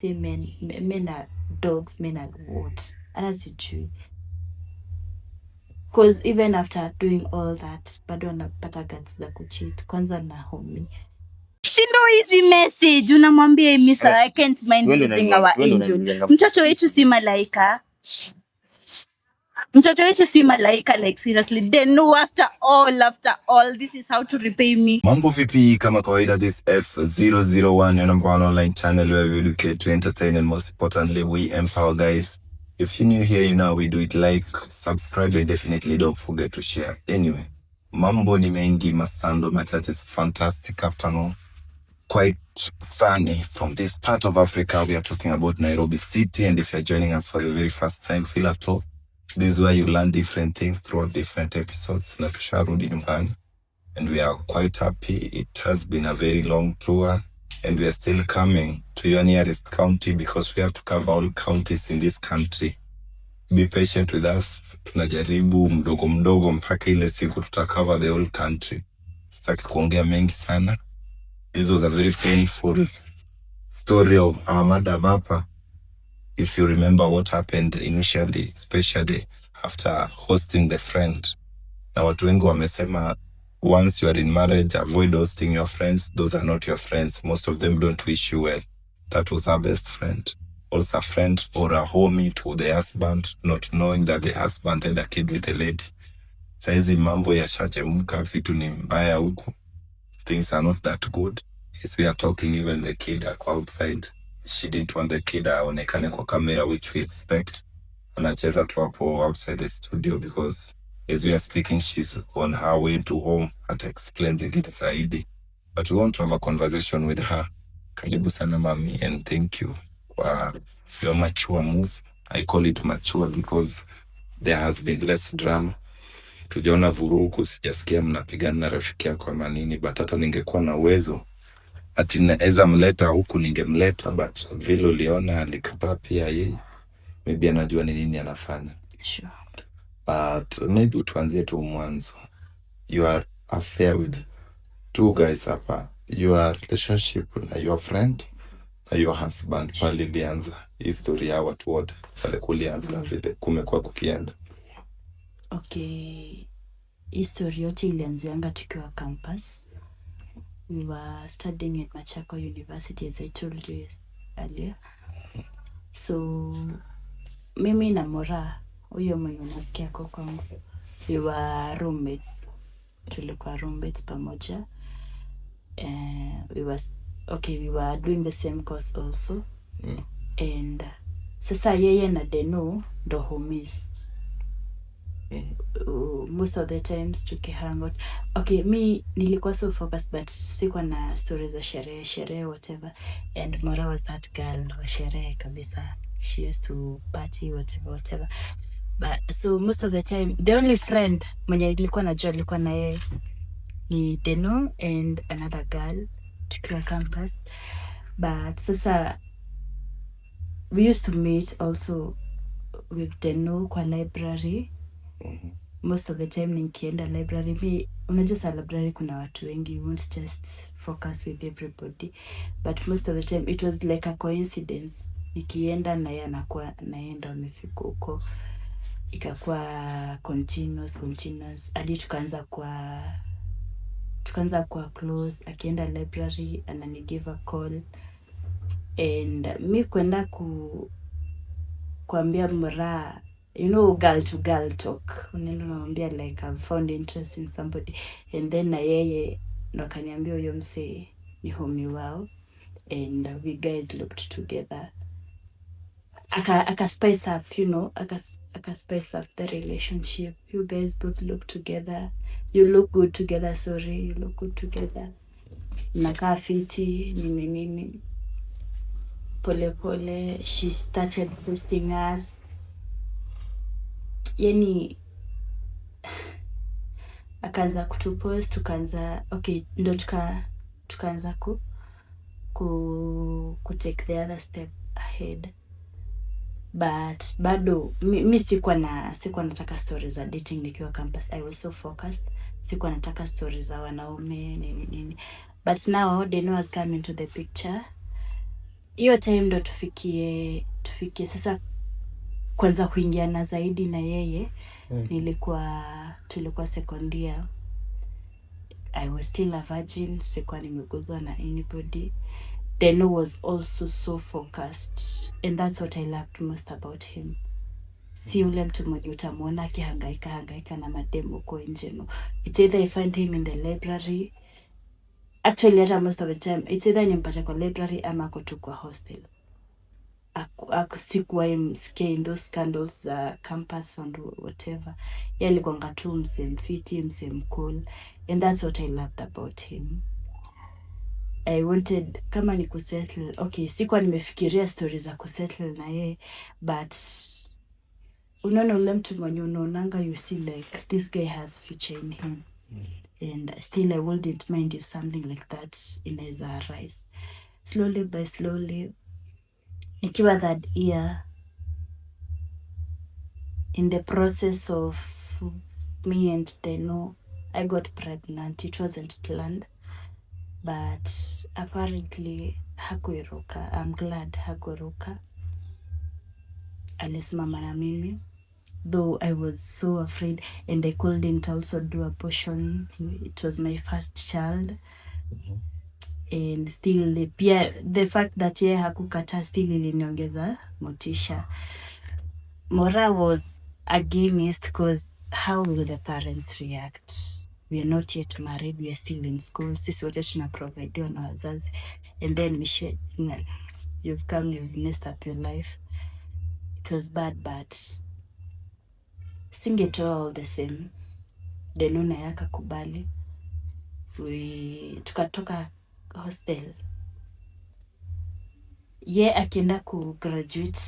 Say men are dogs, men are what, hata sijui, 'cause even after doing all that bado anapata guts za kucheat, kwanza na homie. Si ndo hizi message unamwambia, "Misa, I can't mind losing our angel." Mtoto wetu si malaika, mtoto wetu si malaika. Like, seriously, they know after all this is how to repay me. Mambo vipi? Kama kawaida, this F001, your number one online channel where we educate, to entertain, and most importantly, we empower guys. If you're new here, you know we do it. Like, subscribe, and definitely don't forget to share. Anyway, mambo ni mengi, masando machache. It's a fantastic afternoon. Quite sunny from this part of Africa. We are talking about Nairobi City, and if you're joining us for the very first time, feel at home. This is where you learn different things throughout different episodes. Na tusharudi nyumbani and we are quite happy. It has been a very long tour and we are still coming to your nearest county because we have to cover all counties in this country. Be patient with us. Tunajaribu mdogo mdogo mpaka ile siku tuta cover the whole country. Sitaki kuongea mengi sana. This was a very painful story of our madam hapa. If you remember what happened initially, especially after hosting the friend. Na watu wengi wamesema, once you are in marriage, avoid hosting your friends. Those are not your friends. Most of them don't wish you well. That was her best friend. Also a friend or a homie to the husband, not knowing that the husband had a kid with a lady. Saizi mambo yashachemka, vitu ni mbaya huku. Things are not that good. As we are talking, even the kid ako outside. She didn't want the kid aonekane kwa camera, which we expect. Anacheza tu hapo outside the studio because as we are speaking, she's on her way to home. Ata explain zingine zaidi. But we want to have a conversation with her. Karibu sana, mami, and thank you kwa your mature move. I call it mature because there has been less drama. Tujaona vurugu, sijasikia mnapigana na rafiki yako ama nini, but hata ningekuwa na uwezo ati naweza mleta huku ningemleta, but vile uliona alikataa pia yeye, maybe anajua ni nini anafanya. Sure. But maybe tuanzie tu mwanzo. Your affair with two guys hapa, your relationship na your friend na your husband, pale ilianza hii story ya watu wote, pale kulianza na vile kumekuwa kukienda. Okay, hii story yote ilianzianga tukiwa campus. We were studying at Machakos University, as I told you earlier. So mimi na Mora, huyo mwenye unasikia ako kwangu, we were roommates. Tulikuwa roommates pamoja. We was okay, we were doing the same course also. And sasa yeye na Deno ndo homies. Most of the times tukihang out, okay, mi nilikuwa so focused, but sikuwa na stories za sherehe sherehe, whatever, and Mora was that girl wa sherehe kabisa. She used to party, whatever whatever, but so most of the time the only friend mwenye nilikuwa najua alikuwa na yeye ni Deno and another girl tukiwa campus. But sasa we used to meet also with Deno kwa library. Most of the time nikienda library, mi unajua sa library kuna watu wengi, you won't just focus with everybody, but most of the time it was like a coincidence, nikienda na yeye anakuwa na yeye ndo amefika huko. Ikakuwa continuous continuous hadi tukaanza kuwa close. Akienda library anani give a call, and mi kwenda kuambia Mra, girl to girl talk, unaenda unamwambia like, "I've found interest in somebody," and then na yeye ndo akaniambia huyo msee ni homie wao and we guys looked together. Aka spice up you know aka spice up the relationship. "You guys both look together, you look good together, sorry, you look good together, mnakaa fiti," nini nini. Pole pole she started posting us, yani akaanza kutupost, tukaanza, okay, ndo tukaanza ku take the other step ahead. But bado mi sikuwa nataka stories za dating nikiwa campus. I was so focused, sikuwa nataka stories za wanaume, nini nini. But now Deno has come into the picture. Hiyo time ndo tufikie sasa kwanza kuingiana zaidi na yeye. Nilikuwa Tulikuwa second year. I was still a virgin, sikuwa nimeguzwa na anybody. Deno was also so focused, and that's what I loved most about him. Si ule mtu mwenye utamwona akihangaika hangaika na mademu huko nje. No, it's either I find him in the library. Actually, hata most of the time it's either nimpate kwa library ama ako tu kwa hostel. Sikuwahi msikia in those scandals za campus and whatever. Ye alikuwanga tu msee mfiti, msee mcool, and that's what I loved about him. I wanted, kama ni kusettle, okay, sikuwa nimefikiria stori za kusettle na yeye, but unaona ule mtu mwenye unaonanga, you see like this guy has future in him, and still I wouldn't mind if something like that inaweza arise. Slowly by slowly, nikiwa third year, in the process of me and Deno, I got pregnant. It wasn't planned, but apparently hakuiruka. I'm glad hakuruka, alisimama na mimi, though I was so afraid and I couldn't also do abortion. It was my first child, and still pia the fact that yeye hakukataa still iliniongeza motisha. Mora was against, 'cause how will the parents react? We are not yet married, we are still in school, sisi wote tunaprovidiwa na wazazi, and then we share, you've come, you've messed up your life. It was bad, but singetoa all the same. Deno naye akakubali. We tukatoka hostel, ye akienda ku graduate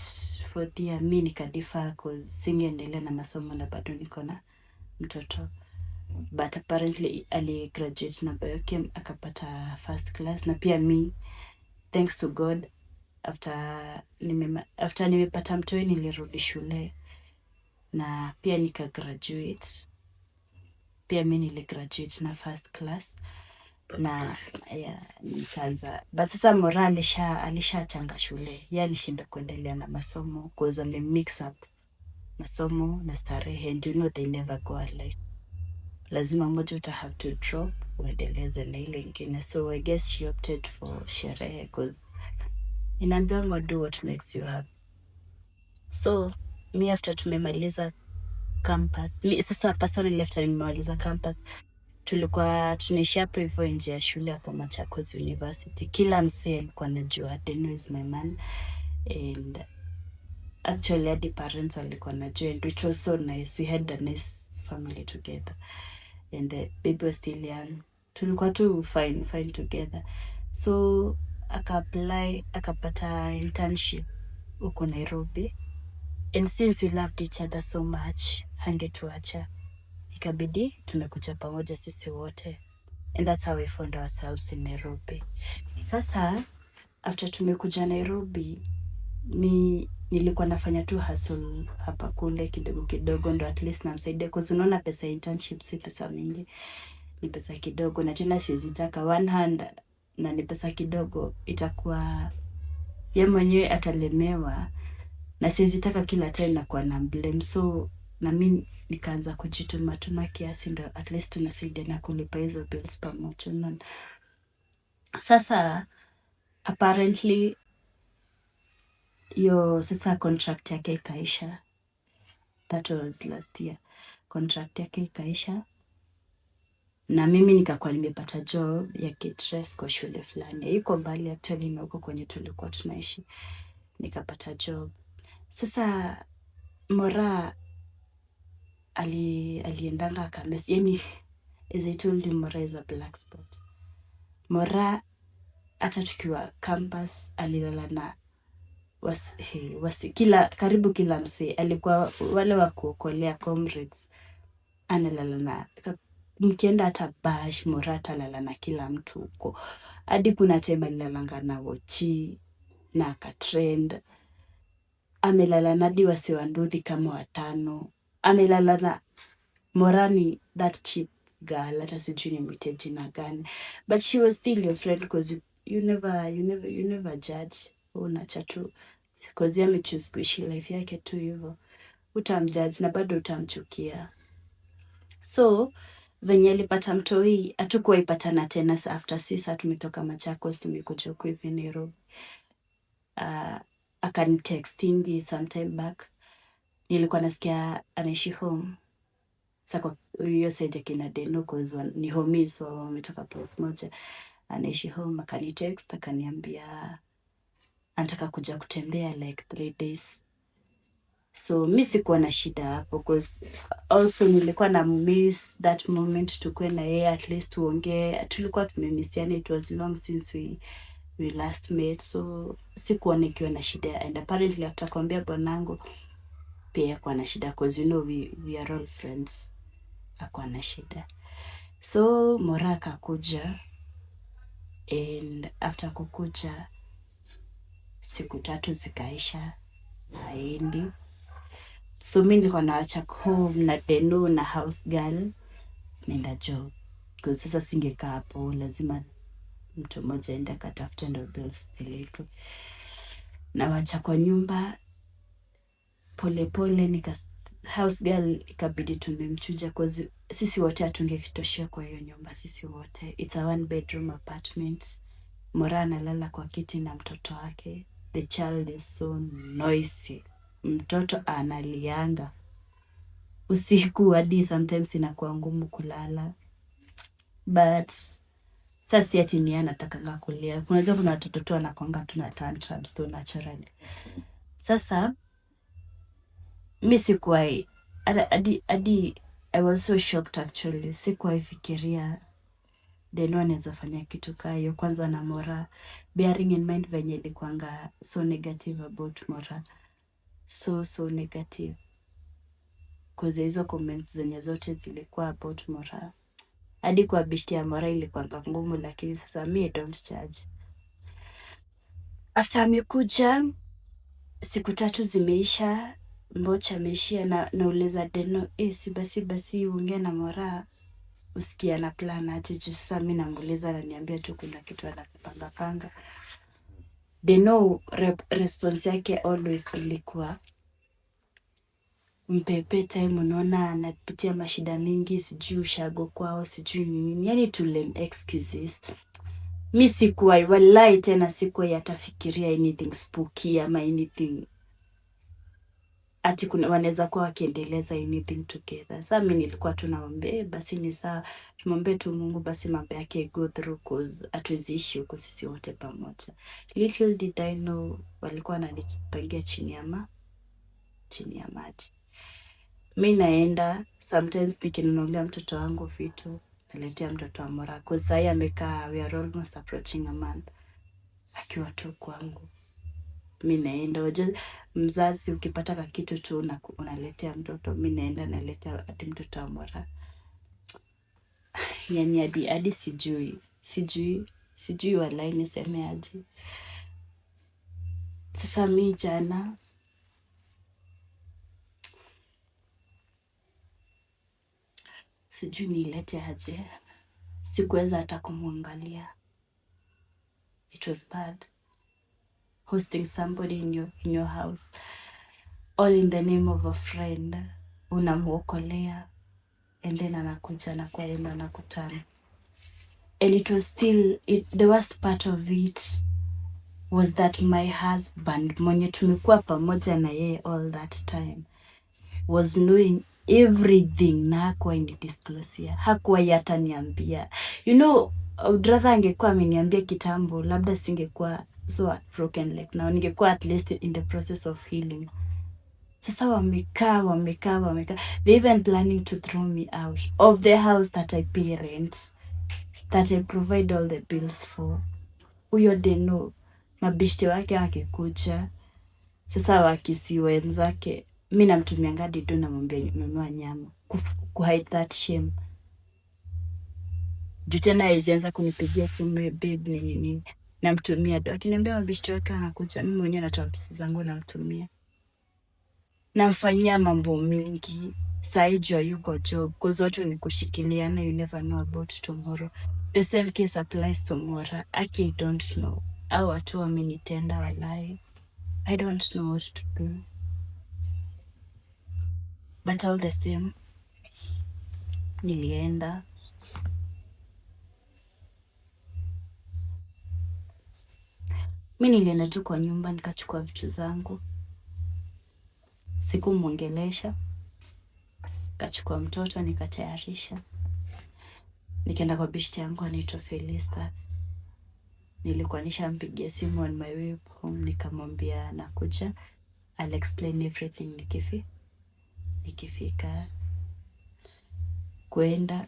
fourth year, mi nikadefer 'cause singeendelea na masomo na bado niko na mtoto. But apparently ali graduate na biochem, akapata first class, na pia mi, thanks to God, after nimepata mtoi nilirudi shule na pia nika graduate. Pia mi niligraduate na first class na, yeah, nikaanza. But sasa Mora alishachanga shule. Ye alishinda kuendelea na masomo 'cause ame mix up masomo na starehe, and you know they never go alike. Lazima moja uta have to drop uendeleze na ile ingine. So I guess she opted for sherehe, 'cause inaambiwanga do what makes you happy. So mi after tumemaliza campus, mi sasa personally, after nimemaliza campus, tulikuwa tunaishi hapo hivyo nje ya shule hapo Machakos University. Kila msee alikuwa anajua Deno is my man, and actually hadi parents walikuwa najua, and which was so nice. We had a nice family together, and the baby was still young. Tulikuwa tu fine fine together. So aka-apply, akapata internship huko Nairobi, and since we loved each other so much, hangetuacha. Ikabidi tumekuja pamoja sisi wote, and that's how we found ourselves in Nairobi. Sasa after tumekuja Nairobi, mi nilikuwa nafanya tu hustle hapa kule kidogo kidogo ndo at least namsaidia, 'cause unaona pesa ya internship si pesa mingi, ni pesa kidogo, na tena siwezi taka one hand na ni pesa kidogo, itakuwa ye mwenyewe atalemewa, na siwezi taka kila time nakuwa na blame. So na mi nikaanza kujituma tuma kiasi ndo at least tunasaidiana kulipa hizo bills pamoja, unaona. Sasa apparently hiyo sasa contract yake ikaisha. That was last year. Contract yake ikaisha na mimi nikakuwa nimepata job ya cateress kwa shule fulani, iko mbali actually na huko kwenye tulikuwa tunaishi. Nikapata job. Sasa Mora aliendanga akamess, yani as I told you, Mora is a black spot. Mora hata tukiwa campus alilala na kila karibu kila msee. Alikuwa wale wa kuokolea comrades, analala na mkienda hata bash, Mora atalala na kila mtu huko. Hadi kuna time alilalanga na Wochi na akatrend. Amelala na hadi wasee wa nduthi kama watano. Amelala na Mora ni that cheap girl, hata sijui nimwite jina gani, but she was still your friend 'cause you never judge. Unaacha tu, 'cause yeye amechoose kuishi life yake tu hivyo. Utamjudge na bado utamchukia. So venye alipata mtoi, hatukuwahi patana tena after sisa tumetoka Machakos, tumekuja huku hivi Nairobi. Akanitextingi sometime back, nilikuwa nasikia anaishi home sa kwa hiyo side ya kina Deno, 'cause ni homies, so wametoka place moja. Anaishi home, akanitext akaniambia anataka kuja kutembea like 3 days. So mi sikuwa na shida hapo, 'cause also nilikuwa na miss that moment tukuwe na yeye, at least tuongee. Tulikuwa tumemissiana, it was long since we last met, so sikuwa nikiwa na shida. And apparently after kuambia bwanangu pia hakuwa na shida, 'cause we are all friends, hakuwa na shida. So Mora akakuja, and after kukuja siku 3 zikaisha, haendi. So mi nilikuwa naacha home na Deno na house girl, naenda job, 'cause sasa singekaa hapo, lazima mtu mmoja aende akatafute ndo bills zilipwe. Nawacha kwa nyumba polepole, nika house girl ikabidi tumemchuja, 'cause sisi wote hatungetoshea kwa hiyo nyumba, sisi wote. It's a one bedroom apartment. Mora analala kwa kiti na mtoto wake. The child is so noisy, mtoto analianga usiku hadi sometimes inakuwa ngumu kulala. But sasa si ati ni yeye anatakanga kulia. Unajua kuna watoto tu wanakuanga tu na tantrums tu naturally. Sasa mi sikuwahi hadi I was so shocked actually. Sikuwahi fikiria Deno anaweza fanya kitu kaa hiyo, kwanza na Mora, bearing in mind venye ilikuanga so negative about Mora, so so negative, 'cause hizo comments zenye zote zilikuwa about Mora, hadi kwa beshte ya Mora ilikuanga ngumu, lakini sasa mi I don't judge. After amekuja siku 3 zimeisha, Mbocha ameishia na nauliza Deno, si basi basi uongee na Mora usikie ana plan aje, juu sasa mi namuuliza ananiambia tu kuna kitu anapanga panga. Deno response yake always ilikuwa mpepe time, unaona anapitia mashida mingi, sijui ushago kwao, sijui ni nini, yani to lame excuses. Mi sikuwahi, wallahi tena sikuwahi hata fikiria anything spooky ama anything ati kuna wanaweza kuwa wakiendeleza anything together. Sa mi nilikuwa tu namwambia, basi ni sawa, tumwambie tu Mungu basi mambo yake go through, 'cause hatuwezi ishi huku sisi wote pamoja. Little did I know walikuwa wananipangia chini ya maji. Mi naenda sometimes nikinunulia mtoto wangu vitu, naletea mtoto wa Mora, 'cause sahi amekaa, we are almost approaching a month akiwa tu kwangu. Mi naenda, wajua mzazi ukipata kakitu tu unaletea mtoto, mi naenda naletea hadi mtoto wa Mora. Yani hadi sijui, sijui, sijui walai niseme aje. Sasa mi jana sijui niilete aje, sikuweza hata kumwangalia. It was bad hosting somebody in your house all in the name of a friend. Unamuokolea and then anakuja anakuenda anakutana. And it was still it, the worst part of it was that my husband mwenye tumekuwa pamoja na yeye all that time was knowing everything na hakuwa disclose, hakuwahi hata niambia. I would rather angekuwa ameniambia kitambo, labda singekuwa so heartbroken like now, ningekuwa at least in the process of healing. Sasa wamekaa, wamekaa, wamekaa, they even planning to throw me out of the house that I pay rent, that I provide all the bills for. Huyo Deno mabeshte wake wakikuja sasa, wakisi wenzake, mi namtumianga dido, namwambia nunua nyama kuhide that shame, juu tena hawezi anza kunipigia simu, "Babe, nini nini." Namtumia do, akiniambia mabeshte wake anakuja, mimi mwenyewe natoa pesa zangu namtumia, namfanyia mambo mingi. Sahi juu hayuko job, 'cause watu ni kushikiliana, you never know about tomorrow. The same case applies to Mora. Aki, I don't know. Au watu wamenitenda walai. I don't know what to do. But all the same, nilienda. Mi nilienda tu kwa nyumba nikachukua vitu zangu. Sikumwongelesha. Nikachukua mtoto nikatayarisha. Nikaenda kwa beshte yangu anaitwa Felistas. Nilikuwa nishampigia simu on my way home, nikamwambia nakuja. I'll explain everything nikifika. Kwenda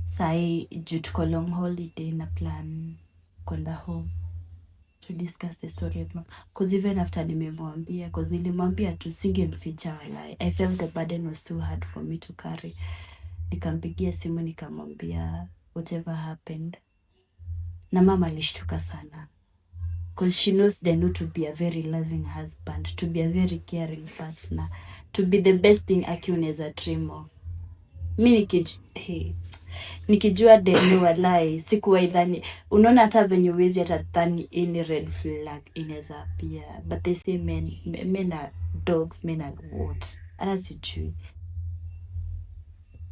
sahi juu tuko long holiday na plan kwenda home to discuss the story with mom. 'Cause even after nimemwambia, 'cause nilimwambia tu, singemficha walai. I felt the burden was too hard for me to carry. Nikampigia simu nikamwambia whatever happened. Na mama alishtuka sana. 'Cause she knows Deno to be a very loving husband, to be a very caring partner, to be the best thing aki unaweza dream of. Mi hey, nikijua Deno walai, sikuwahi dhani, unaona hata venye huwezi hata dhani any red flag inaweza appear. But they say men are dogs, men are what? Hata sijui.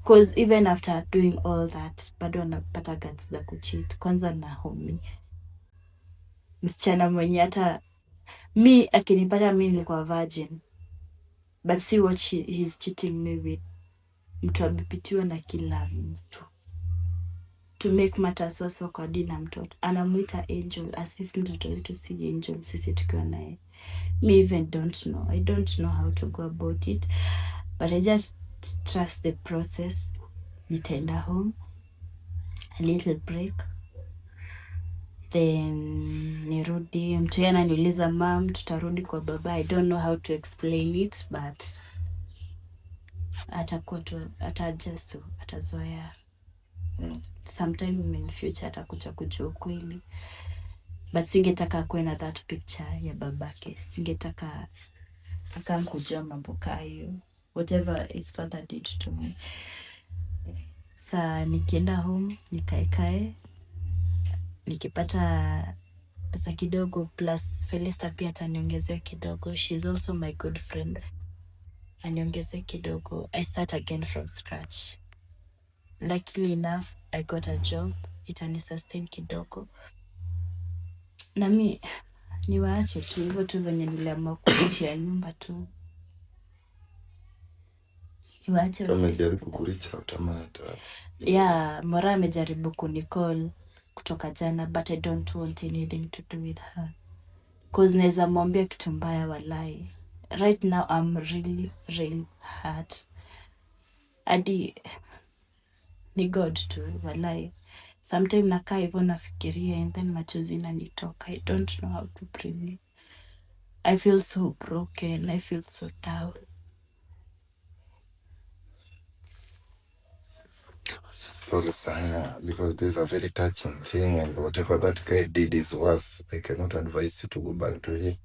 'Cause even after doing all that, bado anapata guts za kucheat. Kwanza na homie. Msichana mwenye hata mi akinipata mi nilikuwa virgin. But see what he's cheating me with. Mtu amepitiwa na kila mtu. To make matters worse, wako hadi na mtoto. Anamuita angel as if mtoto wetu si angel sisi tukiwa naye. Me even don't know. I don't know how to go about it. But I just trust the process. Nitaenda home. A little break. Then nirudi. Mtu yeye ananiuliza, "Mom, tutarudi kwa baba?" I don't know how to explain it, but atakuwa tu, ata adjust tu, atazoea. Sometime in future atakuja kujua ukweli. But singetaka akuwe na that picture ya babake. Singetaka akam kujua mambo kaa hiyo. Whatever his father did to me. Sa nikienda home, nikaekae, nikipata pesa kidogo plus Felista pia ataniongezea kidogo. She's also my good friend. Aniongezee kidogo. I start again from scratch. Luckily enough, I got a job. Itani sustain kidogo. Na mi niwaache tu hivyo tu venye niliamua kuachia nyumba tu. Niwaache. Amejaribu kureach out ama hata? Yeah, Mora amejaribu kunicall kutoka jana, but I don't want anything to do with her. 'Cause naweza mwambia kitu mbaya walai. Right now I'm really really hurt. Hadi ni God tu walai. Sometime nakaa hivyo nafikiria and then machozi inanitoka. I don't know how to breathe. I feel so broken. I feel so down. Pole sana, because this is a very touching thing and whatever that guy did is worse. I cannot advise you to go back to him.